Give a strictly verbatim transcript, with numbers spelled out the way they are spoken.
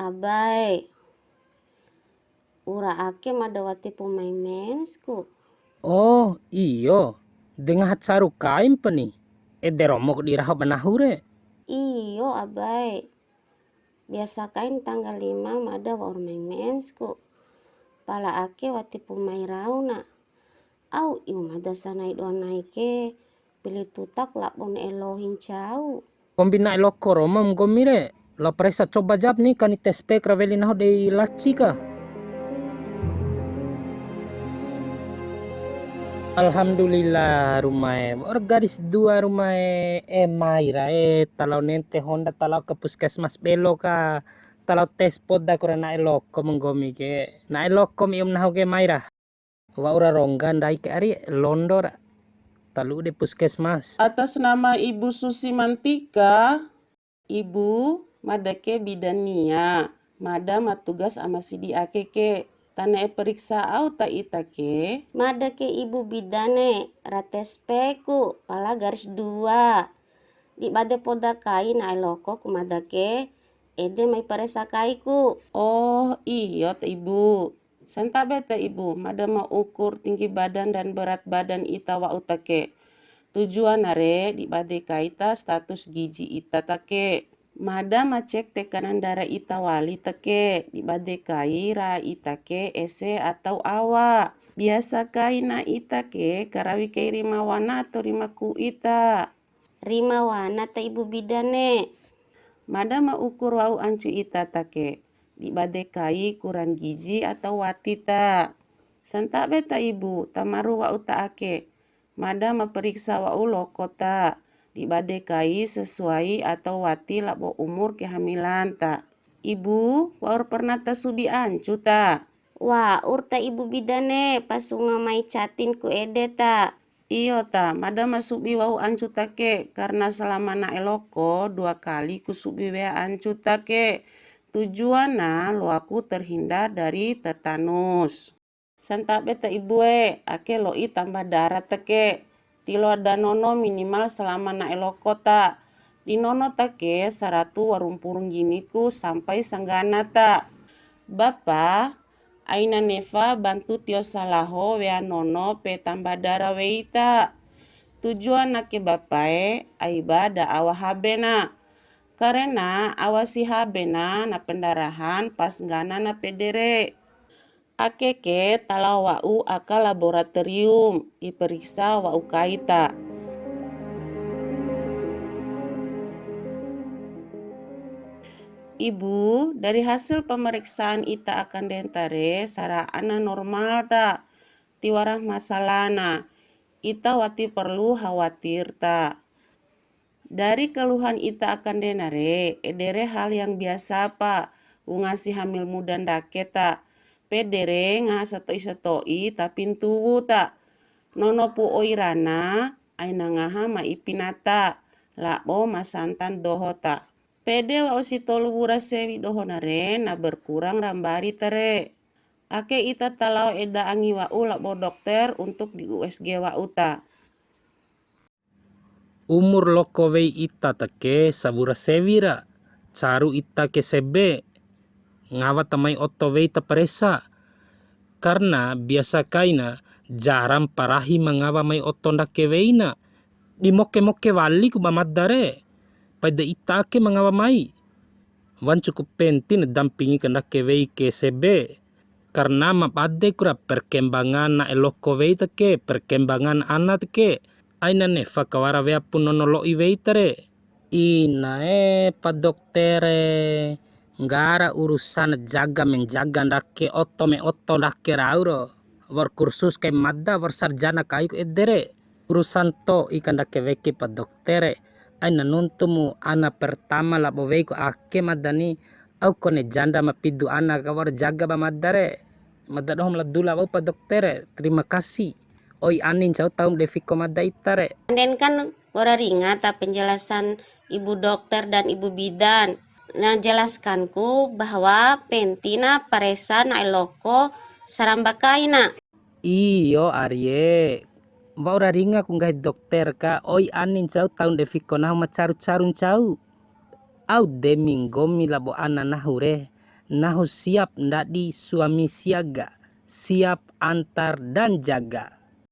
Abae, ura ake mada watipu mai mensku. Oh, iyo. De ngaha caru kaimpa ni. Ede romoku di raho ba nahu re. Iyo, Abae. Biasa kain tanggal lima mada wa'ur mai mensku. Pala ake watipu mai rauna. Au iu mada sanai dua nai ke, pili tutaku labo ne'e lohi ncau. Kombi na'e loko romo nggomi re. Lao paresa coba jap ni, kani tes pack ra weli nahu dei laci ka. Alhamdulillah, Ruma e. Wa'ur garis dua, Ruma e. E, mai ra e, ta lao nente honda, ta lao ke puskesmas Belo ka. Ta lao tes poda ku ra na'e loko mu nggomi ke. Na'e loko mu ium nahu ke, mai ra. Wa'ura rongga ndai ke ari, londo ra. Ta lu'u dei puskesmas. Atas nama Ibu Susi Mantika, Ibu, mada ke bidan nia, mada ma tugas ama sidi ake ke, ta ne'e periksa au ta ita ke? Mada ke Ibu bidan e, ra tes pack ku, pala garis dua. Di bade poda kai na'e loko ku mada ke, ede mai paresa kai ku. Oh, iyo ta Ibu. Santabe ta Ibu, mada ma ukur tinggi badan dan berat badan ita wa'u ta ke. Tujuan na re di bade kai ta status gizi ita ta ke. Mada ma cek tekanan darah ita wali ta ke, di bade kai ra ita ke ese atau awa. Biasa kaina ita ke karawi kai rima wana atau rima ku'i ta. Rima wana ta Ibu bidan e. Mada ma ukur wa'u ancu ita ta ke, di bade kai kurang gizi atau wati ta. Santabe ta Ibu, ta maru wa'u ta ake. Mada ma periksa wa'u loko ta, di bade kai sesuai atau wati labo umur kehamilan ta. Ibu, wa'ur pernah ta subi ancu ta? Wa'ur ta Ibu bidan e, pas wunga mai catin ku ede ta. Iyo ta, mada ma subi wa'u ancu ta ke, karena selama na'e loko dua kali ku subi wea ancu ta ke. Tujuan na loaku terhindar dari tetanus. Santabe ta Ibu e, ake lo'i tambah darah ta ke. Tiloa da nono minimal selama na'e loko ta. Di nono ta ke saratu waru mpuru nggini ku sampai sanggana ta. Bapa, aina nefa bantu tio salaho wea nono pe tambah darah wei ta. Tujuan na ke Bapa e, aiba da awa H B na. Karena awa si H B na, na pendarahan pas nggana na pede re. Ake ke ta lao wa'u aka laboratorium, di periksa wa'u kai ta. Ibu, dari hasil pemeriksaan ita akande ta re, sara'a na normal ta, tiwara masalah na, ita wati perlu khawatir ta. Dari keluhan ita akande na re, ede re hal yang biasa pa, wunga si hamil muda ndake ta. Pede re ngaha sato'i-sato'i tapi ntuwu ta. Nono pu oi rana, aina ngaha ma ipi nata, labo ma santan doho ta. Pede wa'u si tolu wura sewi doho na re, na berkurang ra mbari ta re. Ake ita ta lao eda angi wa'u labo dokter untuk di U S G wa'u ta. Umur loko wei ita ta ke sawura sewi ra, caru ita ke sebe, ngawa ta mai oto wei ta paresa. Karna biasa kaina, jaram parahi ma ngawa mai oto ndake weina, di moke-moke wali ku ba mada re, paida ita ake ma ngawa mai. Wancuku pentin dampingi kandake wei ke sebe, karna ma bade kura perkembangan na'e loko wei ta ke, perkembangan ana ta ke, aina nefa kawara wea pu nono lo'i wei ta re. Inae pa doktere, nggara urusan jaga menjaga ndake oto me oto ndake rau ro, wa'ur kursus kai mada, wa'ur sarjana kaiku ede re. Urusan to'i kandake weki pa doktere, aina nuntumu ana pertama labo weiku ake mada ni, au kone janda ma pidu ana ka wa'ur jaga ba mada re. Mada dohom la dula wa'u pa doktere, terima kasih. Oi ani ncau taum de fiko mada ita re. Nden kan wara ringa ta penjelasan ibu dokter dan ibu bidan. Na jelaskanku bahwa pentina paresa na'e loko saramba kaina. Iyo, Arie. Wa'ura ringaku nggahi dokter ka, oi ani ncau taun de fiko nahu ma caru-caru ncau. Au demi nggomi labo ana nahu re, Nahu siap ndadi suami siaga, siap antar dan jaga.